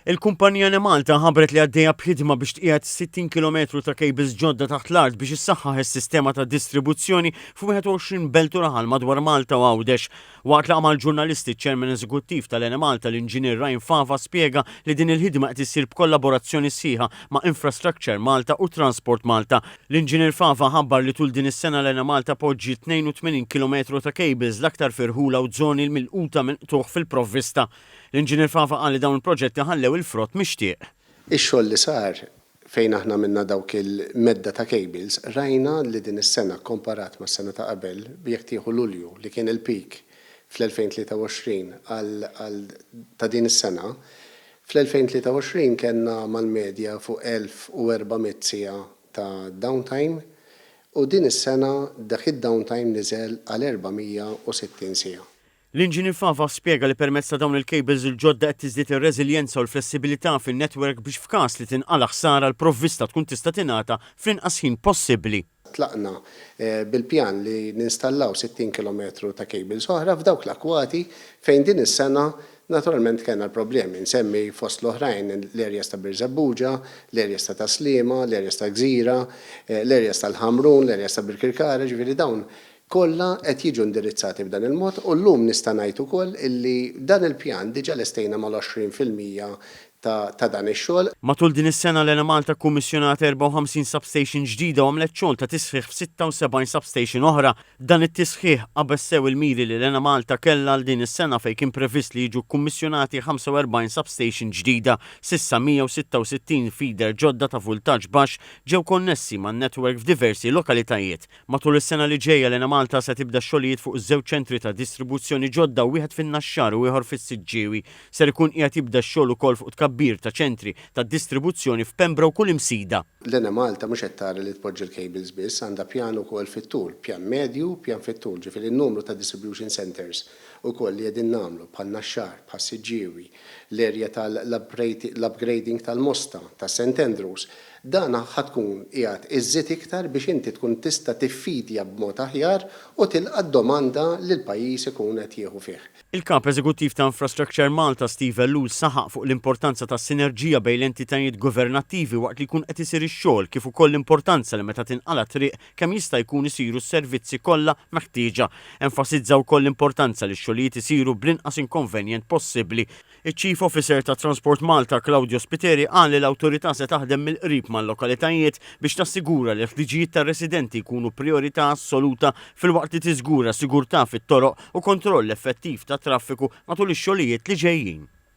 Il-kumpanija Enemalta ħabbret li għaddejja b'ħidma biex tqiegħed 60 kilometru ta' cables ġodda taħt l-art biex issaħħaħ is-sistema ta' distribuzzjoni f'21 belt u raħal madwar Malta u Għawdex. Waqt laqgħa mal-ġurnalisti, iċ-Chairman Eżekuttiv tal-Enemalta, l-Inġinier Ryan Fava spjega li din il-ħidma qed issir b'kollaborazzjoni sħiħa ma' Infrastructure Malta u Transport Malta. L-Inġinier Fava ħabbar li tul din is-sena l-Enemalta poġġiet 82 kilometru ta' cables l-aktar fi rħula u żoni milquta minn qtugħ fil-provvista. L-Inġinier Fava qal li dawn il-proġetti ħallew il-frott mixtieq. Ix-xogħol li sar fejn aħna għamilna dawk il-medda ta' cables, rajna li din is-sena kkomparat mas-sena ta' qabel, jekk tieħu Lulju li kien il-peak fl-2023 għal ta' din is-sena, fl-2023 kellna mal-medja fuq 1,400 siegħa ta' downtime u din is-sena dak id-downtime niżel għal 460 siegħa. L-Inġinier Fava spjega li permezz ta' dawn il-cables il-ġodda qed tiżdied ir-reżiljenza u l-flessibilità fin-network biex f'każ li tinqala' ħsara l-provvista tkun tista' tingħata fl-inqas ħin possibbli. Tlaqna bil-pjan li ninstallaw 60 kilometru ta' cables oħra f'dawk l-akkwati fejn din is-sena naturalment kellna l-problemi. Nsemmi fost l-oħrajn l-areas ta' Birżebbuġa, l-areas ta' Tas-Sliema, l-areas ta' Gżira, l-areas tal-Ħamrun, l-areas ta' Birkirkara, ġifieri dawn kollha qed jiġu indirizzati b'dan il-mod u llum nista' ngħid ukoll illi dan il-pjan diġà lestejna mal-20 fil-mija ta' dan ix-xogħol. Matul din is-sena l-Enemalta kkummissjonat 54 substation ġdida u għamlet xogħol ta' tisħiħ f'76 substation oħra. Dan it-tisħiħ qabeż sew il-miri li l-Enemalta kellha għal din is-sena fejn kien previst li jiġu kkummissjonati 45 substation ġdida. S'issa 166 feeder ġodda ta' vultaġġ baxx ġew konnessi man-network f'diversi lokalitajiet. Matul is-sena li ġejja l-Enemalta se tibda x-xogħlijiet fuq żewġ ċentri ta' distribuzzjoni ġodda wieħed fin-Naxxar u ieħor fis-Siġġiewi. Ser ikun qiegħed jibda x-xogħol ukoll fuq tkabbir ta' ċentri ta' distribuzzjoni f'Pembroke u l-Imsida. L-Enemalta mhux qed tara li tpoġġi l-cables biss, għandha pjan ukoll fit-tul, pjan medju, pjan fit-tul, ġifieri n-numru ta' distribution centres ukoll li qegħdin nagħmlu bħan-Naxxar, bħas-Siġġiewi, l-area tal-upgrading tal-Mosta, ta' St Andrews, dan ħa tkun qiegħed iżżid iktar biex inti tkun tista' tiffidja b'mod aħjar u tilqa' d-domanda li l-pajjiż ikun qed jieħu fih. Il-Kap Eżekuttiv ta' Infrastructure Malta, Steve Ellul saħaq fuq l-importanza tas-sinerġija bejn l-entitajiet governattivi waqt li jkun qed isir ix-xogħol kif ukoll l-importanza li meta tinqala' triq kemm jista' jkun isiru s-servizzi kollha meħtieġa. Enfasizza wkoll l-importanza li x-xogħlijiet isiru bl-inqas inkonvenjent possibbli. Iċ-Chief Officer ta' Transport Malta, Claudio Spiteri qal li l-awtorità se taħdem mill-qrib mal-lokalitajiet biex tassigura li l-ħtiġijiet tar-residenti jkunu prijorità assoluta filwaqt li tiżgura sigurtà fit-toroq u kontroll effettiv tat-traffiku matul ix-xogħlijiet li ġejjin.